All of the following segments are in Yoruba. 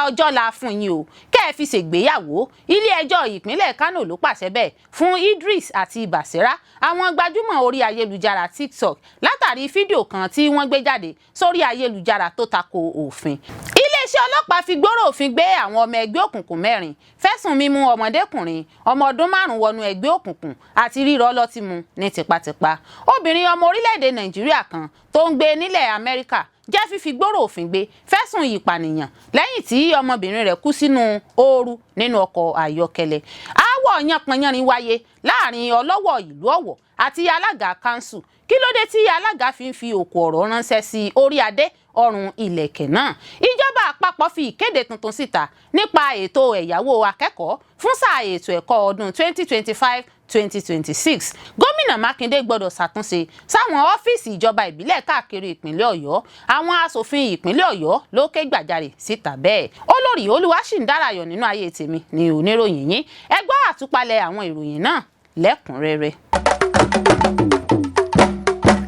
Ọjọ́ la fún yín o, kẹ́ ẹ fi ṣègbéyàwó. Ilé-ẹjọ́ ìpínlẹ̀ Kánò ló pàṣẹ bẹ́ẹ̀ fún Idris àti Basira, àwọn gbajúmọ̀ orí ayélujára TikTok, látàrí fídíò kan tí wọ́n gbé jáde sórí ayélujára tó tako òfin. Iléeṣẹ́ ọlọ́pàá fi gbòòrò òfin gbé àwọn ọmọ ẹgbẹ́ òkùnkùn mẹ́rin fẹ̀sùn mímú ọmọdékùnrin ọmọ ọdún 5 wọnú ẹgbẹ́ òkùnkùn àti rírọ́ ọlọ́tí mu ní tipátipá. Obìnrin ọmọ orílẹ̀-èdè Nàìjíríà kan tó ń gbé nílẹ̀ Amẹ́ríkà jẹ́ fífi gbòòrò òfin gbé fẹ̀sùn ìpànìyàn lẹ́yìn tí ọmọbìnrin rẹ̀ kú sínú ooru nínú ọkọ̀ ayọ́kẹ́lẹ́. Aáwọ̀ yánpọnyánrin wáyé láàrin ọlọ́wọ̀ ìlú Ọ̀wọ̀ àti alága kanṣu. Kí ló dé tí alága fi ń fi òkú ọ̀rọ̀ ránṣẹ́ sí orí adé ọrùn ìlẹ̀kẹ̀ náà? Ìjọba àpapọ̀ fi ìkéde tuntun síta nípa ètò ẹ̀yáwó akẹ́kọ̀ọ́ fún sáà ètò ẹ̀kọ́ ọdún 2025 2026. Gómìnà Mákindé gbọ́dọ̀ ṣàtúnṣe sáwọn ọ́fíìsì ìjọba ìbílẹ̀ káàkiri ìpínlẹ̀ Ọ̀yọ́. Àwọn aṣòfin ìpínlẹ̀ Ọ̀yọ́ ló ké gbàjarè síta bẹ́ẹ̀. Olórí Olúwaṣìǹdárayọ̀ nínú ayé tèmi ni oníròyìn yín. Ẹ gbọ́ àtúpalẹ̀ àwọn ìròyìn náà lẹ́kùnrẹ́rẹ́.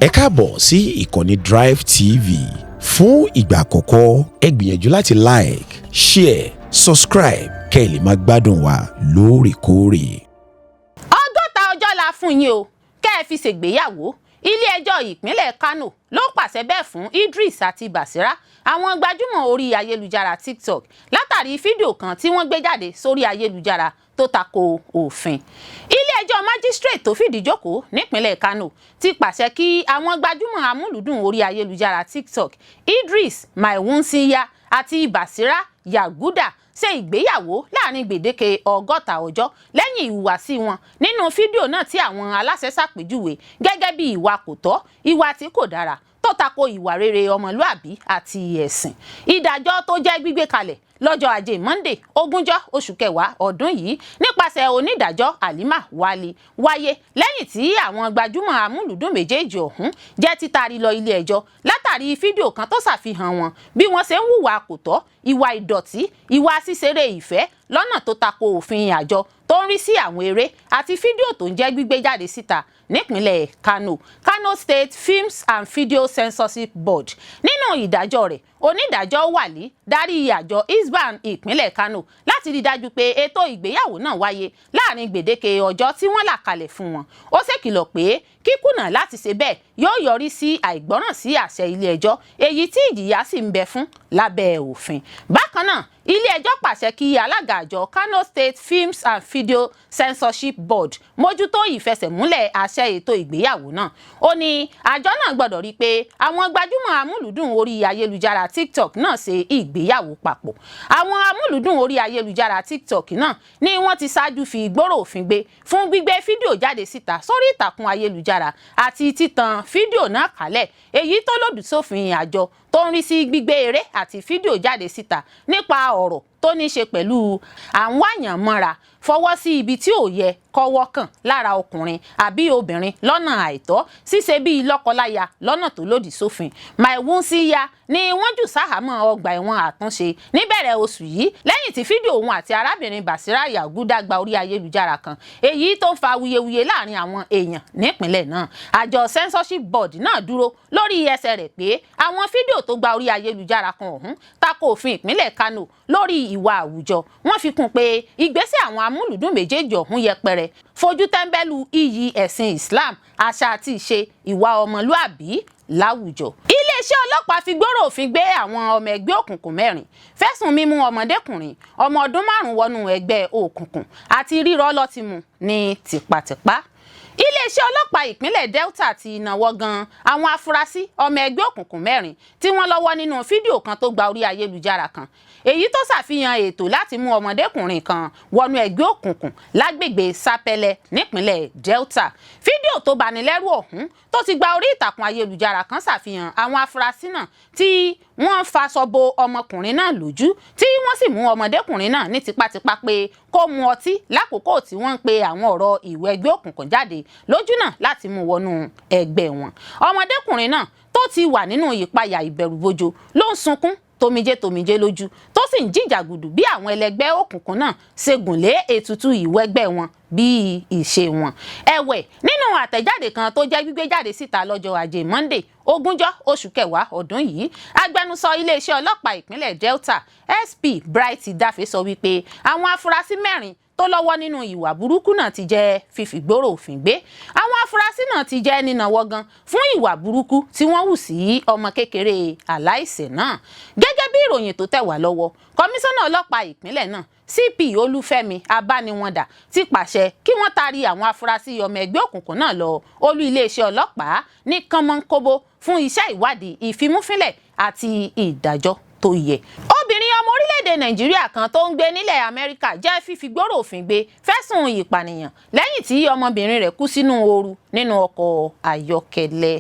Ẹ káàbọ̀ sí ìkànnì Drive TV. Fún ìgbà àkọ́kọ́, ẹ gbìyànjú láti like, share, subscribe kẹ́ ẹ lè máa gbádùn wa lóòrèkóòrè. 60 ọjọ́ la fún yín o, kẹ́ ẹ fi ṣègbéyàwó. Ilé-ẹjọ́ ìpínlẹ̀ Kánò ló pàṣẹ bẹ́ẹ̀ fún Idris àti Basira, àwọn gbajúmọ̀ orí ayélujára TikTok, látàrí fídíò kan tí wọ́n gbé jáde sórí ayélujára tó tako òfin. Ilé-ẹjọ́ magistrate tó fìdí jókòó nípínlẹ̀ Kánò ti pàṣẹ kí àwọn gbajúmọ̀ amúlùdùn orí ayélujára TikTok, Idris Maiwunsiya àti Basira Yaguda, ṣe ìgbéyàwó láàrin gbèdéke 60 ọjọ́ lẹ́yìn ìhùwàsí wọn nínú fídíò náà tí àwọn aláṣẹ ṣàpèjúwe gẹ́gẹ́ bí ìwà kò tọ́, ìwà tí kò dára tó tako ìwà rere ọmọlúàbí àti ẹ̀sìn. Ìdájọ́ tó jẹ́ gbígbé kalẹ̀ lọ́jọ́ Ajé Monday, 20 oṣù kẹwàá ọdún yìí, nípasẹ̀ onídàájọ́ Halima Wali, wáyé lẹ́yìn tí àwọn gbajúmọ̀ amúlùdùn méjèèjì ọ̀hún jẹ́ títari lọ ilé ẹjọ́ látàrí fídíò kan tó ṣàfihàn wọn bí wọ́n ṣe ń hùwà kò tọ́, ìwà ìdọ̀tí, ìwà ṣíṣeré ìfẹ́ lọ́nà tó tako òfin àjọ tó ń rí sí àwọn eré àti fídíò tó ń jẹ́ gbígbé jáde síta nípínlẹ̀ Kano, Kano State Films and Video Censorship Board. Nínú ìdájọ́ rẹ̀, onídàájọ́ Wali darí àjọ Hisbah ìpínlẹ̀ Kano láti rí dájú pé ètò ìgbéyàwó náà wáyé láàrin gbèdéke ọjọ́ tí wọ́n là kalẹ̀ fún wọn. Ó ṣèkìlọ̀ pé kíkùnà láti ṣe bẹ́ẹ̀ yóò yọrí sí àìgbọ́ràn sí àṣẹ ilé ẹjọ́, èyí tí ìjìyà sì ń bẹ fún lábẹ́ òfin. Bákan náà, ilé ẹjọ́ pàṣẹ kí alága àjọ Kano State Films and Video Censorship Board mójútó ìfẹsẹ̀múlẹ̀ àṣẹ ètò ìgbéyàwó náà. Ó ní àjọ náà gbọ́dọ̀ rí i pé àwọn gbajúmọ̀ amúlùdùn orí ayélujára TikTok náà ṣe ìgbéyàwó papọ̀. Àwọn amúlùdùn orí ayélujára TikTok náà ni wọ́n ti ṣáájú fi gbòòrò òfin gbé fún gbígbé fídíò jáde síta sórí ìtàkùn ayélujára àti títan fídíò náà kálẹ̀, èyí tó lòdì sófin àjọ tó ń rí sí gbígbé eré àti fídíò jáde síta nípa ọ̀rọ̀ tó ní ṣe pẹ̀lú àwọn àyànmọ́ra, fọwọ́ sí ibi tí ò yẹ kọ́wọ́ kàn lára ọkùnrin àbí obìnrin lọ́nà àìtọ́, ṣíṣe bíi lọ́kọláya lọ́nà tó lòdì sófin. Maiwunsiya ni wọ́n jù sáhàámọ́ ọgbà ẹ̀wọ̀n àtúnṣe níbẹ̀rẹ̀ oṣù yìí lẹ́yìn tí fídíò òun àti arábìnrin Basira Yaguda gba orí ayélujára kan, èyí tó ń fa awuyewuye láàrin àwọn èèyàn nípìnlẹ̀ náà. Àjọ censorship board náà dúró lórí ẹsẹ̀ rẹ̀ pé àwọn fídíò tó gba orí ayélujára kan ọ̀hún tako òfin ìpínlẹ̀ Kano lórí ìwà àwùjọ. Wọ́n fi kún pé ìgbésẹ̀ àwọn amúlùdùn méjèèjì ọ̀hún yẹpẹrẹ fojú tẹ́ńbẹ́lú iyì ẹ̀sìn Islam, àṣà àti ìṣe, ìwà ọmọlúàbí láwùjọ. Iléeṣẹ́ ọlọ́pàá fi gbòòrò òfin gbé àwọn ọmọ ẹgbẹ́ òkùnkùn mẹ́rin fẹ̀sùn mímú ọmọdékùnrin ọmọ ọdún 5 wọnú ẹgbẹ́ òkùnkùn àti rírọ́ ọlọ́tí mu ní tipátipá. Iléeṣẹ́ ọlọ́pàá ìpínlẹ̀ Delta ti náwó gan àwọn afurasí ọmọ ẹgbẹ́ òkùnkùn mẹ́rin tí wọ́n lọ́wọ́ nínú fídíò kan tó gba orí ayélujára kan, èyí tó ṣàfihàn ètò láti mú ọmọdékùnrin kan wọnú ẹgbẹ́ òkùnkùn lágbègbè Sapele nípínlẹ̀ Delta. Fídíò tó bani lẹ́rù ọ̀hún tó ti gba orí ìtàkùn ayélujára kan ṣàfihàn àwọn afurasí náà tí wọ́n faṣọ bo ọmọkùnrin náà lójú, tí wọ́n sì mú ọmọdékùnrin náà ní tipátipá pé kó mu ọtí lákòókò tí wọ́n ń pe àwọn ọ̀rọ̀ ìwẹ̀ ẹgbẹ́ òkùnkùn jáde lójúnà láti mú wọnú ẹgbẹ́ wọn. Ọmọdékùnrin náà tó ti wà nínú ìpayà ìbẹ̀rùbojo ló ń sunkún tomijé tomijé lójú tó sì ń jìjàgùdù bí àwọn ẹlẹgbẹ́ òkùnkùn náà ṣe gùn lé ètùtù ìwẹ́gbẹ́ wọn bíi ìṣe wọn. Ẹ̀wẹ̀, nínú àtẹ̀jáde kan tó jẹ́ gbígbé jáde síta lọ́jọ́ Ajé Monday, 20 oṣù kẹwàá ọdún yìí, agbẹnusọ iléeṣẹ́ ọlọ́pàá ìpínlẹ̀ Delta, SP Bright Dafe, sọ wípé àwọn afurasí mẹ́rin tó lọ́wọ́ nínú ìwà burúkú náà ti jẹ́ fífìgbóró òfin gbé. Àwọn afurasí náà ti jẹ́ nínàwọ́ gan fún ìwà burúkú tí wọ́n hù sí ọmọ kékeré aláìṣẹ̀ náà. Gẹ́gẹ́ bí ìròyìn tó tẹ̀ wá lọ́wọ́, kọmíṣánná ọlọ́pàá ìpínlẹ̀ náà, CP Olúfẹ́mi Abániwọ̀ndà, ti pàṣẹ kí wọ́n taari àwọn afurasí ọmọ ẹgbẹ́ òkùnkùn náà lọ olú iléeṣẹ́ ọlọ́pàá ní kánmọ́nkóbó fún iṣẹ́ ìwádìí ìfimúfínlẹ̀ àti ìdájọ́ tó yẹ. Obìnrin ọmọ orílẹ̀-èdè Nàìjíríà kan tó ń gbé nílẹ̀ Amẹ́ríkà jẹ́ fífi gbóró òfin gbé fẹ̀sùn ìpànìyàn lẹ́yìn tí ọmọbìnrin rẹ̀ kú sínú ooru nínú ọkọ̀ ayọ́kẹ́lẹ́.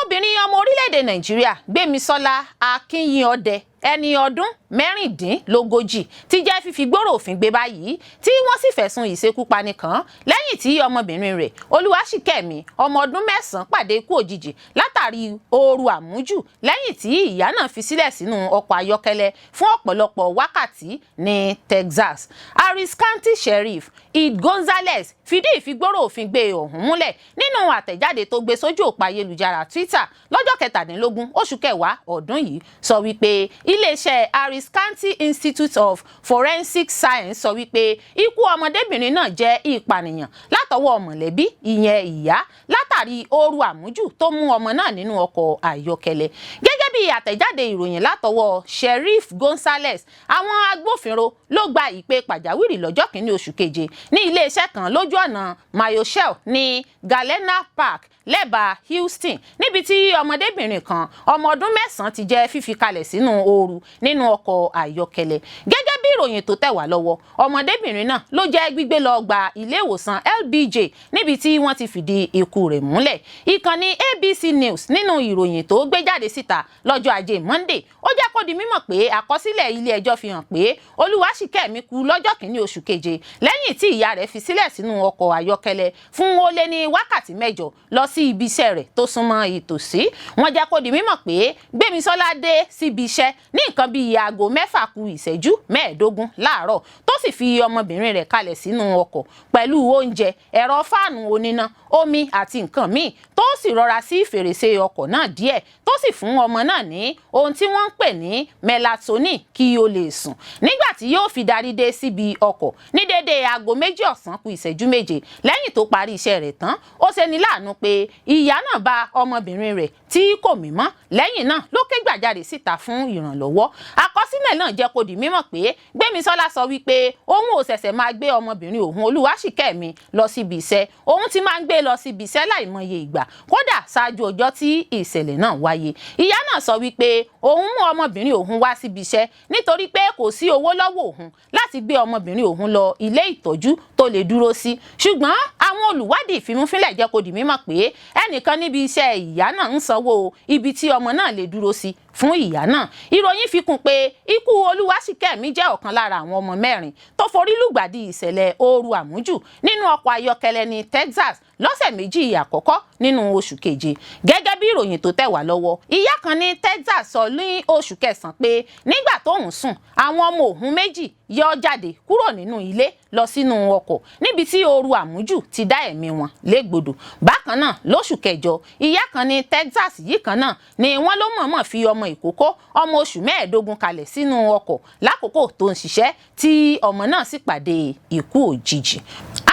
Obìnrin ọmọ orílẹ̀-èdè Nàìjíríà, Gbémisọ́lá Akínyìnọdẹ, ẹni ọdún 36, ti jẹ́ fífi gbóró òfin gbé báyìí, tí wọ́n sì fẹ̀sùn ìṣekúpani kàn án lẹ́yìn tí ọmọbìnrin rẹ̀, Olúwaṣìkẹ́mi, ọmọ ọdún 9, pàdé ikú òjijì látàrí ooru àmújù lẹ́yìn tí ìyá náà fi sílẹ̀ sínú ọkọ̀ ayọ́kẹ́lẹ́ fún ọ̀pọ̀lọpọ̀ wákàtí ní Texas. Harris County Sheriff Ed Gonzalez fìdí ìfigbóró òfin gbé ọ̀hún múlẹ̀ nínú àtẹ̀jáde tó gbé sójú òpó ayélujára Twitter lọ́jọ́ 17 oṣù kẹwàá ọdún yìí, sọ wípé iléeṣẹ́ Harris County Institute of Forensic Science sọ wípé ikú ọmọdébìnrin náà jẹ́ ìpànìyàn látọwọ́ mọ̀lẹ́bí, ìyẹn ìyá, látàrí ooru àmújù tó mú ọmọ náà nínú ọkọ̀ ayọ́kẹ́lẹ́. Gẹ́gẹ́ bí àtẹ̀jáde ìròyìn látọwọ́ Sheriff Gonzalez, àwọn agbófinró ló gba ìpè pàjáwìrì lọ́jọ́ 1 oṣù keje ní iléeṣẹ́ kan lójú ọ̀nà Mayochelle ní Galena Park, lẹ́bàá Houston, níbi tí ọmọdébìnrin kan, ọmọ ọdún 9, ti jẹ́ fífi kalẹ̀ sínú ooru nínú ọkọ̀ ayọ́kẹ́lẹ́. Gẹ́gẹ́ bí ìròyìn tó tẹ̀ wá lọ́wọ́, ọmọdébìnrin náà ló jẹ́ gbígbé lọ gba ilé ìwòsàn LBJ, níbi tí wọ́n ti fìdí ikú rẹ̀ múlẹ̀. Ìkànnì ABC News, nínú ìròyìn tó gbé jáde síta lọ́jọ́ Ajé Monday, ó jẹ́ kó di mímọ̀ pé àkọsílẹ̀ ilé ẹjọ́ fi hàn pé Olúwaṣìkẹ́mi kú lọ́jọ́ 1 oṣù keje lẹ́yìn tí ìyá rẹ̀ fi sílẹ̀ sínú ọkọ̀ ayọ́kẹ́lẹ́ fún ó lé ní wákàtí 8 lọ sí ibi iṣẹ́ rẹ̀ tó súnmọ́ ìtòsí. Wọ́n jẹ́ kó di mímọ̀ pé Gbémisọ́lá dé síbi iṣẹ́ ní nǹkan bíi aago 5:45 láàárọ̀, tó sì fi ọmọbìnrin rẹ̀ kalẹ̀ sínú ọkọ̀ pẹ̀lú oúnjẹ, ẹ̀rọ fáànù oníná, omi àti nǹkan míì, tó sì rọra sí fèrèsé ọkọ̀ náà díẹ̀, tó sì fún ọmọ náà ní ohun tí wọ́n ń pè ní melatonin kí ó lè sùn. Nígbà tí yóò fi darí dé síbi ọkọ̀ ní déédéé aago 2 ọ̀sán kù ìṣẹ́jú 7 lẹ́yìn tó parí iṣẹ́ rẹ̀ tán, ó ṣe ní láàánú pé ìyá náà bá ọmọbìnrin rẹ̀ tí kò mí mọ́. Lẹ́yìn náà ló ké gbàjarè síta fún ìrànlọ́wọ́. Àkọsílẹ̀ náà jẹ́ kó di mímọ̀ pé Gbémisọ́lá sọ wípé òun ò ṣẹ̀ṣẹ̀ máa gbé ọmọbìnrin òun, Olúwaṣìkẹ́mi, lọ síbi iṣẹ́. Òun ti máa ń gbé lọ síbi iṣẹ́ láìmọye ìgbà, kódà ṣáájú ọjọ́ tí ìṣẹ̀lẹ̀ náà wáyé. Ìyá náà sọ wípé òun mú ọmọbìnrin òun wá síbi iṣẹ́ nítorí pé kò sí owó lọ́wọ́ òun láti gbé ọmọbìnrin òun lọ ilé ìtọ́jú tó lè dúró sí. Ṣùgbọ́n àwọn olùwádìí ìfimúfínlẹ̀ jẹ́ kó di mímọ̀ pé ẹnìkan níbi iṣẹ́ ìyá náà ń sanwó ibi tí ọmọ náà lè dúró sí fún ìyá náà. Ìròyìn fi kún pé ikú Olúwaṣìkẹ́mi jẹ́ ọ̀kan lára àwọn ọmọ mẹ́rin tó forí lùgbàdì ìṣẹ̀lẹ̀ ooru àmújù nínú ọkọ̀ ayọ́kẹ́lẹ́ ní Texas lọ́sẹ̀ 2 àkọ́kọ́ nínú oṣù keje. Gẹ́gẹ́ bí ìròyìn tó tẹ̀ wá lọ́wọ́, ìyá kan ní Texas sọ ní oṣù kẹsàn-án pé nígbà tóun sùn, àwọn ọmọ òun méjì yọ jáde kúrò nínú ilé lọ sínú ọkọ̀, níbi tí ooru àmújù ti dá ẹ̀mí wọn légbodò. Bákan náà, lóṣù kẹjọ, ìyá kan ní Texas yìí kan náà ni wọ́n ló mọ̀ọ́mọ̀ fi ọmọ ìkókó ọmọ oṣù 15 kalẹ̀ sínú ọkọ̀ lákòókò tó ń ṣiṣẹ́, tí ọmọ náà sì pàdé ikú òjijì.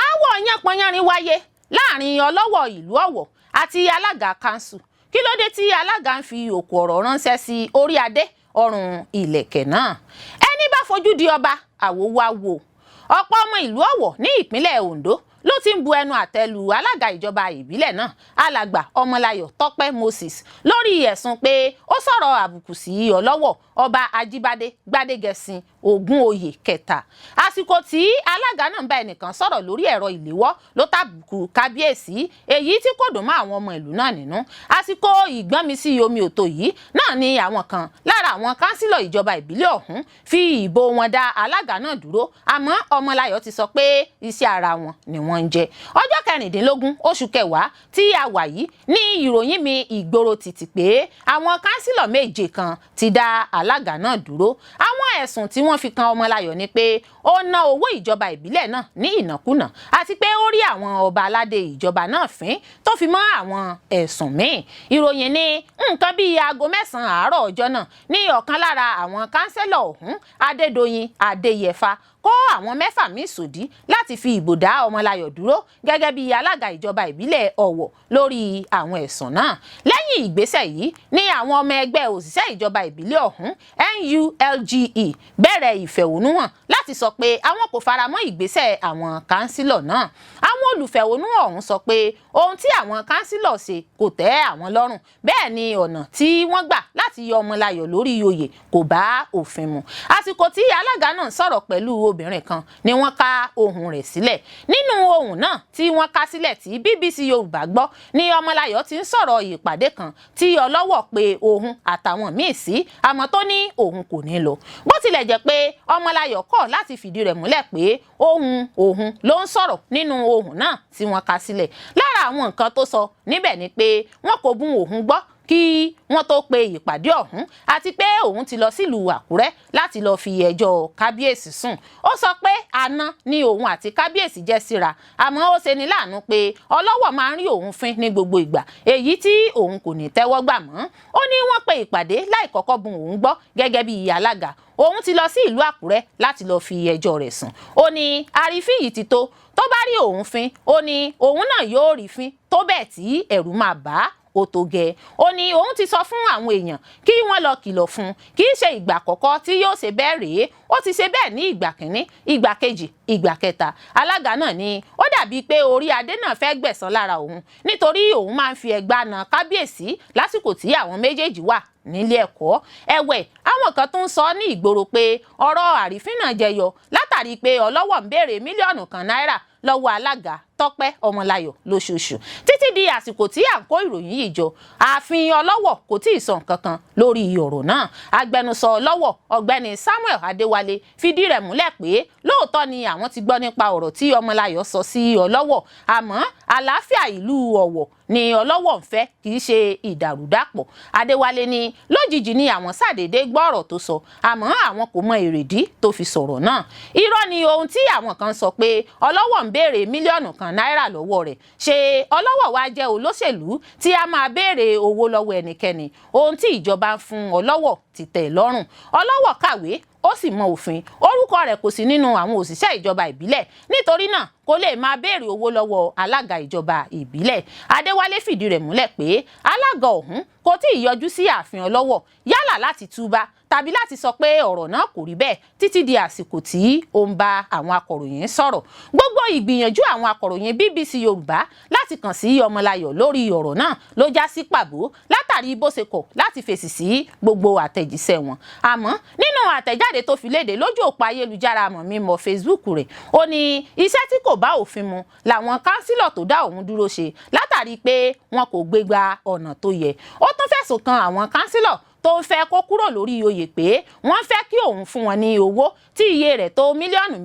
Aáwọ̀ yánpọnyánrin wáyé láàrin ọlọ́wọ̀ ìlú Ọ̀wọ̀ àti alága kanṣu. Kí ló dé tí alága ń fi òkú ọ̀rọ̀ ránṣẹ́ sí orí adé ọrùn ìlẹ̀kẹ̀ náà? Ẹni bá fojú di ọba, àwo wá wò. Ọ̀pọ̀ ọmọ ìlú Ọ̀wọ̀ ní ìpínlẹ̀ Ondo ló ti ń bu ẹnu àtẹ́ lu alága ìjọba ìbílẹ̀ náà, Alàgbà Ọmọláyọ̀ Tọ́pẹ́ Moses, lórí ẹ̀sùn pé ó sọ̀rọ̀ àbùkù sí ọlọ́wọ̀, Ọba Ajíbádé Gbádégẹṣin Ògúnoyè kẹta. Àsìkò tí alága náà ń bá ẹnìkan sọ̀rọ̀ lórí ẹ̀rọ ìléwọ́ ló tàbùkù kábíyèsí, èyí tí kò dùn mọ́ àwọn ọmọ ìlú náà nínú. Àsìkò ìgbọ́nmisí omi òtó yìí náà ni àwọn kan lára àwọn kánsílọ̀ ìjọba ìbílẹ̀ ọ̀hún fi ìbò wọn dá alága náà dúró. Àmọ́ Ọmọláyọ̀ ti sọ pé iṣẹ́ ara wọn ni wọ́n ń jẹ. Ọjọ́ 16 oṣù kẹwàá tí a wà yìí ní ìròyìn mi ìgboro tìtì pé àwọn kánsílọ̀ méje kan ti dá alága náà dúró. Àwọn Àwọn ẹ̀sùn tí wọ́n fi kan Ọmọláyọ̀ ni pé ó ná owó ìjọba ìbílẹ̀ náà ní ìnákúnà àti pé ó rí àwọn ọba aládé ìjọba náà fín, tó fi mọ́ àwọn ẹ̀sùn míì. Ìròyìn ní nǹkan bíi aago 9 àárọ̀ ọjọ́ náà ní ọ̀kan lára àwọn kánsẹ́lọ̀ ọ̀hún, Adédọ̀yìn Adéyẹfà, kó àwọn 6 míì sòdí láti fi ìbò dá Ọmọláyọ̀ dúró gẹ́gẹ́ bí alága ìjọba ìbílẹ̀ Ọ̀wọ̀ lórí àwọn ẹ̀sùn náà. Lẹ́yìn ìgbésẹ̀ yìí ní àwọn ọmọ ẹgbẹ́ òṣìṣẹ́ ìjọba ìbílẹ̀ ọ̀hún, NULGE, bẹ̀rẹ̀ ìfẹ̀hónúhàn láti sọ pé àwọn kò faramọ́ ìgbésẹ̀ àwọn kánsílọ̀ náà. Àwọn olùfẹ̀hónúhàn ọ̀hún sọ pé ohun tí àwọn kánsílọ̀ ṣe kò tẹ́ àwọn lọ́rùn, bẹ́ẹ̀ ni ọ̀nà tí wọ́n gbà láti yọ Ọmọláyọ̀ lórí oyè kò bá òfin mu. Àsìkò tí alága náà sọ̀rọ̀ pẹ̀lú obìnrin kan ni wọ́n ká ohùn rẹ̀ sílẹ̀. Nínú ohùn náà tí wọ́n ká sílẹ̀ tí BBC Yorùbá gbọ́ ni Ọmọláyọ̀ ti ń sọ̀rọ̀ ìpàdé kan tí Ọlọ́wọ̀ pé òun àtàwọn míì sí, àmọ́ tó ní òun kò ní lọ. Bó tilẹ̀ jẹ́ pé Ọmọláyọ̀ kọ̀ láti fìdí rẹ̀ múlẹ̀ pé ohùn òun ló ń sọ̀rọ̀ nínú ohùn náà tí wọ́n ká sílẹ̀, lára àwọn nǹkan tó sọ níbẹ̀ ni pé wọn kò bún òun gbọ́ kí wọ́n tó pe ìpàdé ọ̀hún, àti pé òun ti lọ sílùú Àkúrẹ́ láti lọ́ọ́ fi ẹjọ́ kábíyèsí sùn. Ó sọ pé àná ni òun àti kábíyèsí jẹ́ síra, àmọ́ ó ṣeni láàánú pé Ọlọ́wọ̀ máa ń rí òun fín ní gbogbo ìgbà, èyí tí òun kò ní tẹ́wọ́ gbà mọ́. Ó ní wọ́n pe ìpàdé láì kọ́kọ́ bun òun gbọ́ gẹ́gẹ́ bí alága. Òun ti lọ sí ìlú Àkúrẹ́ láti lọ́ọ́ fi ẹjọ́ rẹ̀ sùn. Ó ní àrífín yìí ti tó. Tó bá rí òun fín, ó ní òun náà yóò rí fín tó bẹ́ẹ̀ tí ẹ̀rù máa bà á ó tó gẹ. Ó ní òun ti sọ fún àwọn èèyàn kí wọ́n lọ kìlọ̀ fún un. Kì í ṣe ìgbà àkọ́kọ́ tí yóò ṣe bẹ́ẹ̀ rèé. Ó ti ṣe bẹ́ẹ̀ ní ìgbà kínní, ìgbà kejì, ìgbà kẹta. Alága náà ni ó dàbíi pé orí adé náà fẹ́ gbẹ̀san lára òun, nítorí òun máa ń fi ẹgbà na kábíyèsí lásìkò tí àwọn méjèèjì wà nílé ẹ̀kọ́. Ẹ̀wẹ̀, àwọn kan tó ń sọ ní ìgboro pé ọ̀rọ̀ àrífín náà jẹyọ látàrí pé Ọlọ́wọ̀ ń béèrè 1 mílíọ̀nù náírà lọ́wọ́ alága Tọ́pẹ́ Ọmọláyọ̀ lóṣooṣù. Títí di àsìkò tí à ń kó ìròyìn yìí jọ, ààfin Ọlọ́wọ̀ kò tí ì sọ nǹkan kan lórí ọ̀rọ̀ náà. Agbẹnusọ Ọlọ́wọ̀, Ọ̀gbẹ́ni Samuel Adéwálé, fìdí rẹ̀ múlẹ̀ pé lóòótọ́ ni àwọn ti gbọ́ nípa ọ̀rọ̀ tí Ọmọláyọ̀ sọ sí Ọlọ́wọ̀, àmọ́ àlàáfíà ìlú Ọ̀wọ̀ ni Ọlọ́wọ̀ ń fẹ́, kì í ṣe ìdàrúdàpọ̀. Adéwálé ní lójijì ni àwọn ṣàdédé gbọ́ ọ̀rọ̀ tó sọ, àmọ́ àwọn kò mọ èrèdí tó fi sọ̀rọ̀ náà. Irọ́ ni ohun tí àwọn kan sọ pé Ọlọ́wọ̀ ń béèrè 1 mílíọ̀nù náírà lọ́wọ́ rẹ̀. Ṣé Ọlọ́wọ̀ wá jẹ́ olóṣèlú tí a máa béèrè owó lọ́wọ́ ẹnikẹ́ni? Ohun tí ìjọba ń fún Ọlọ́wọ̀ ti tẹ̀ lọ́rùn. Ọlọ́wọ̀ kàwé, ó sì mọ òfin. Orúkọ rẹ̀ kò sí nínú àwọn òṣìṣẹ́ ìjọba ìbílẹ̀, nítorí náà kò lè máa béèrè owó lọ́wọ́ alága ìjọba ìbílẹ̀. Adéwálé fìdí rẹ̀ múlẹ̀ pé alága ọ̀hún kò tí ì yọjú sí ààfin Ọlọ́wọ̀, yálà láti túbá tàbí láti sọ pé ọ̀rọ̀ náà kò rí bẹ́ẹ̀, títí di àsìkò tí ó ń bá àwọn akọ̀ròyìn sọ̀rọ̀. Gbogbo ìgbìyànjú àwọn akọ̀ròyìn BBC Yorùbá láti kàn sí Ọmọláyọ̀ lórí ọ̀rọ̀ náà ló já sí pàbó, látàrí bó ṣe kọ̀ láti fèsì sí gbogbo àtẹ̀jíṣẹ́ wọn. Àmọ́ nínú àtẹ̀jáde tó fi léde lójú òpó ayélujára mọ̀ mímọ́ Facebook rẹ̀, ó ní iṣẹ́ tí kò bá òfin mu làwọn kánsílọ̀ tó dá òun dúró ṣe, látàrí pé wọn kò gbégbá ọ̀nà tó yẹ. Ó tún fẹ̀sùn kan àwọn kánsílọ̀ tó ń fẹ́ kó kúrò lórí oyè pé wọ́n fẹ́ kí òun fún wọn ní owó tí iye rẹ̀ tó 12 mílíọ̀nù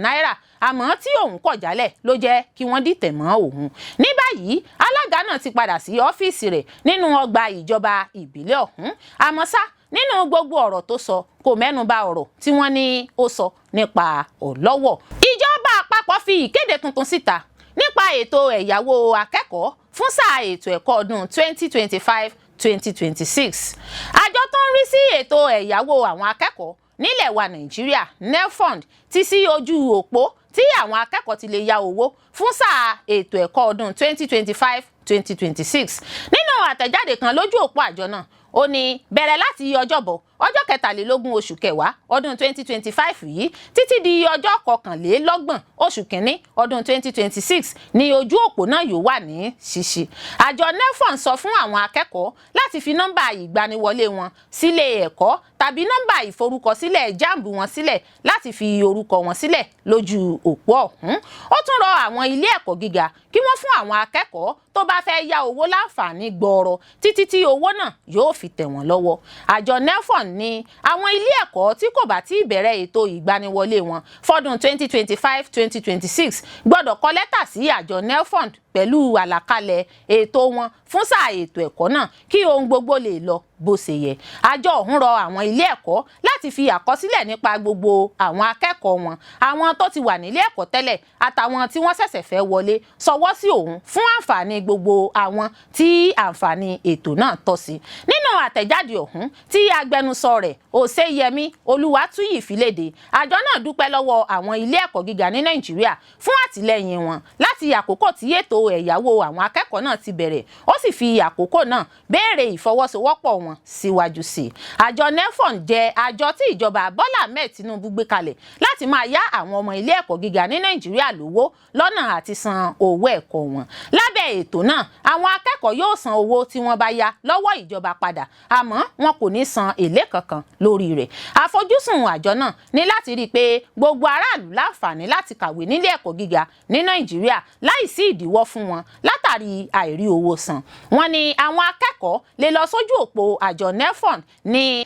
náírà, àmọ́ tí òun kọ̀ jálẹ̀ ló jẹ́ kí wọ́n dìtẹ̀ mọ́ òun. Ní báyìí, alága náà ti padà sí ọ́fíìsì rẹ̀ nínú ọgbà ìjọba ìbílẹ̀ ọ̀hún. Àmọ́ ṣá, nínú gbogbo ọ̀rọ̀ tó sọ, kò mẹ́nu bà ọ̀rọ̀ tí wọ́n ní ó sọ nípa Ọlọ́wọ̀. Ìjọba àpapọ̀ fi ìkéde tuntun síta nípa ètò ẹ̀yáwó akẹ́kọ̀ọ́ fún sáà ètò ẹ̀kọ́ ọdún 2025 2026. Àjọ tó ń rí sí ètò ẹ̀yáwó àwọn akẹ́kọ̀ọ́ nílẹ̀ wa Nàìjíríà, NELFUND, ti sí ojú òpó tí àwọn akẹ́kọ̀ọ́ ti lè yá owó fún sáà ètò ẹ̀kọ́ ọdún 2025 2026. Nínú àtẹ̀jáde kan lójú òpó àjọ náà, ó ní bẹ̀rẹ̀ láti ọjọ́bọ̀, ọjọ́ 23 oṣù kẹwàá ọdún 2025 yìí, títí di ọjọ́ 31 oṣù kínní ọdún 2026 ní ojú òpó náà yóò wà ní ṣíṣí. Àjọ NELFUND sọ fún àwọn akẹ́kọ̀ọ́ láti fi nọ́mbà ìgbaniwọlé wọn sílé ẹ̀kọ́ tàbí nọ́mbà ìforúkọsílẹ̀ JAMB wọn sílẹ̀ láti fi orúkọ wọn sílẹ̀ lójú òpó ọ̀hún. Ó tún rọ àwọn ilé ẹ̀kọ́ gíga kí wọ́n fún àwọn akẹ́kọ̀ọ́ tó bá fẹ́ yá owó láǹfààní gbọọrọ títí tí owó náà yóò fi tẹ̀ wọ́n lọ́wọ́. Àjọ NELFUND ní àwọn ilé ẹ̀kọ́ tí kò bá tí ì bẹ̀rẹ̀ ètò ìgbaniwọlé wọn fọ́dún 2025 2026 gbọ́dọ̀ kọ lẹ́tà sí àjọ NELFUND pẹ̀lú àlàkalẹ̀ ètò wọn. Fún sáà ètò ẹ̀kọ́ náà, kí ohun gbogbo lè lọ bó ṣe yẹ. Àjọ ọ̀hún rọ àwọn ilé ẹ̀kọ́ láti fi àkọsílẹ̀ nípa gbogbo àwọn akẹ́kọ̀ọ́ wọn, àwọn tó ti wà nílé ẹ̀kọ́ tẹ́lẹ̀ àtàwọn tí wọ́n ṣẹ̀ṣẹ̀ fẹ́ wọlé, ṣọwọ́ sí òun fún àǹfààní gbogbo àwọn tí àǹfààní ètò náà tọ́ sí. Nínú àtẹ̀jáde ọ̀hún tí agbẹnusọ rẹ̀, Òṣèyẹmí Olúwatúyì, fi léde, àjọ náà dúpẹ́ lọ́wọ́ àwọn ilé ẹ̀kọ́ gíga ní Nàìjíríà fún àtìlẹ́yìn wọn láti àkókò tí ètò ẹ̀yáwó àwọn akẹ́kọ̀ọ́ náà ti bẹ̀rẹ̀. Ó sì fi àkókò náà béèrè ìfọwọ́sowọ́pọ̀ wọn síwájú sí i. Àjọ NELFUND jẹ́ àjọ tí ìjọba Bọ́lá Ahmed Tinubu gbé kalẹ̀ láti máa yá àwọn ọmọ ilé ẹ̀kọ́ gíga ní Nàìjíríà lówó lọ́nà àti san owó ẹ̀kọ́ wọn. Lábẹ́ ètò náà, àwọn akẹ́kọ̀ọ́ yóò san owó tí wọ́n bá yá lọ́wọ́ ìjọba padà, àmọ́ wọn kò ní san èlé kankan lórí rẹ̀. Àfojúsùn àjọ náà ní láti rí i pé gbogbo aráàlú láǹfààní láti kàwé nílé ẹ̀kọ́ gíga ní Nàìjíríà láìsí ìdíwọ́ fún wọn látàrí àìrí owó san. Wọ́n ní àwọn akẹ́kọ̀ọ́ lè lọ sójú òpó àjọ NELFUND ní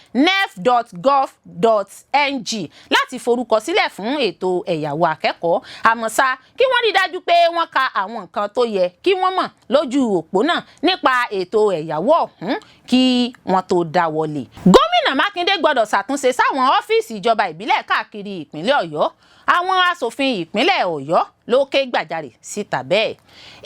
nelf.gov.ng láti forúkọ sílẹ̀ fún ètò ẹ̀yáwó akẹ́kọ̀ọ́. Àmọ́ ṣá, kí wọ́n rí dájú pé wọ́n ka àwọn nǹkan tó yẹ kí wọ́n mọ̀ lójú òpó náà nípa ètò ẹ̀yáwó ọ̀hún kí wọ́n tó dáwọ́lé. Gómìnà Mákindé gbọ́dọ̀ ṣàtúnṣe sáwọn ọ́fíìsì ìjọba ìbílẹ̀ káàkiri ìpínlẹ̀ Ọ̀yọ́. Àwọn asòfin ìpínlẹ̀ Ọ̀yọ́ ló ké gbàjarè síta bẹ́ẹ̀.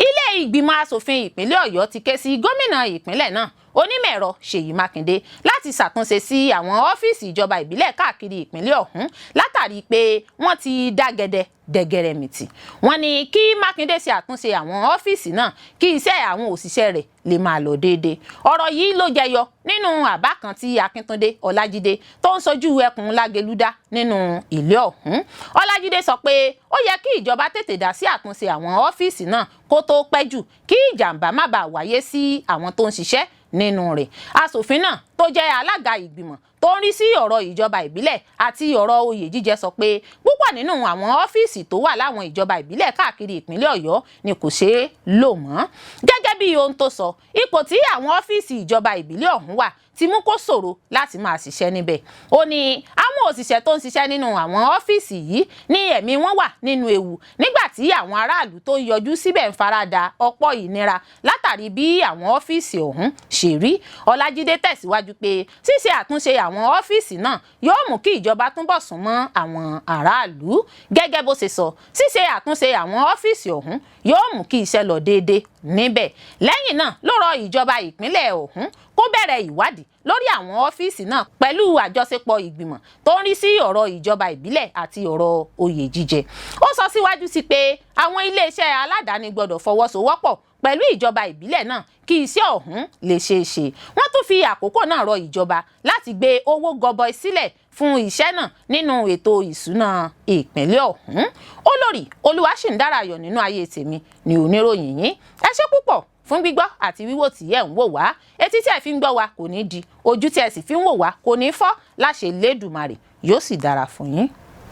Ilé ìgbìmọ̀ asòfin ìpínlẹ̀ Ọ̀yọ́ ti ké sí gómìnà ìpínlẹ̀ náà, onímọ̀-ẹ̀rọ Ṣèyí Mákindé, láti ṣàtúnṣe sí àwọn ọ́fíìsì ìjọba ìbílẹ̀ káàkiri ìpínlẹ̀ ọ̀hún látàrí pé wọ́n ti dágẹdẹ dẹgẹrẹmìtì. Wọ́n ní kí Mákindé ṣe àtúnṣe àwọn ọ́fíìsì náà kí iṣẹ́ àwọn òṣìṣẹ́ rẹ̀ lè máa lọ déédéé. Ọ̀rọ̀ yìí ló jẹyọ nínú àbá kan tí Akíntúndé Ọlájídé, tó ń sojú ẹkùn Lágelú, dá nínú ilé ọ̀hún. Ọlájídé sọ pé ó yẹ kí ìjọba tètè dá sí àtúnṣe àwọn ọ́fíìsì náà kó tó pẹ́ jù, kí ìjàmbá má bàa wáyé sí àwọn tó ń ṣiṣẹ́ nínú rẹ̀. Asòfin náà, tó jẹ́ alága ìgbìmọ̀ tó ń rí sí ọ̀rọ̀ ìjọba ìbílẹ̀ àti ọ̀rọ̀ oyè jíjẹ, sọ pé púpọ̀ nínú àwọn ọ́fíìsì tó wà láwọn ìjọba ìbílẹ̀ káàkiri ìpínlẹ̀ Ọ̀yọ́ ni kò ṣeé lò mọ́. Gẹ́gẹ́ bí ohun tó sọ, ipò tí àwọn ọ́fíìsì ìjọba ìbílẹ̀ ọ̀hún wà ti mú kó ṣòro láti máa ṣiṣẹ́ níbẹ̀. Ó ní àwọn òṣìṣẹ́ tó ń ṣiṣẹ́ nínú àwọn ọ́fíìsì yìí ní ẹ̀mí wọn wà nínú ewu, nígbà tí àwọn aráàlú tó ń yọjú síbẹ̀ ń farada ọ̀pọ̀ ìnira látàrí bí àwọn ọ́fíìsì ọ̀hún ṣe rí. Ọlájídé tẹ̀síwájú pé ṣíṣe àtúnṣe àwọn ọ́fíìsì náà yóò mú kí ìjọba túbọ̀ súnmọ́ àwọn aráàlú. Gẹ́gẹ́ bó ṣe sọ, ṣíṣe àtúnṣe àwọn ọ́fíìsì ọ̀hún yóò mú kí iṣẹ́ lọ déédéé níbẹ̀. Lẹ́yìn náà ló rọ ìjọba ìpínlẹ̀ ọ̀hún kó bẹ̀rẹ̀ ìwádìí lórí àwọn ọ́fíìsì náà pẹ̀lú àjọṣepọ̀ ìgbìmọ̀ tó ń rí sí ọ̀rọ̀ ìjọba ìbílẹ̀ àti ọ̀rọ̀ oyè jíjẹ. Ó sọ síwájú sí pé àwọn iléeṣẹ́ aládàáni gbọ́dọ̀ fọwọ́sowọ́pọ̀ pẹ̀lú ìjọba ìbílẹ̀ náà kí iṣẹ́ ọ̀hún lè ṣeé ṣe. Wọ́n tún fi àkókò náà rọ ìjọba láti gbé owó gọbọi sílẹ̀ fún iṣẹ́ náà nínú ètò ìṣúná ìpínlẹ̀ ọ̀hún. Olórí Olúwaṣìǹdárayọ̀ nínú ayé tèmi ni oníròyìn yín. Ẹ ṣé púpọ̀ fún gbígbọ́ àti wíwò tí ẹ̀ ń wò wá. Etí tí ẹ fi ń gbọ́ wa kò ní di, ojú tí ẹ sì fi ń wò wá kò ní fọ́ láṣẹ Lédùmarè. Yóò sì dára fún yín.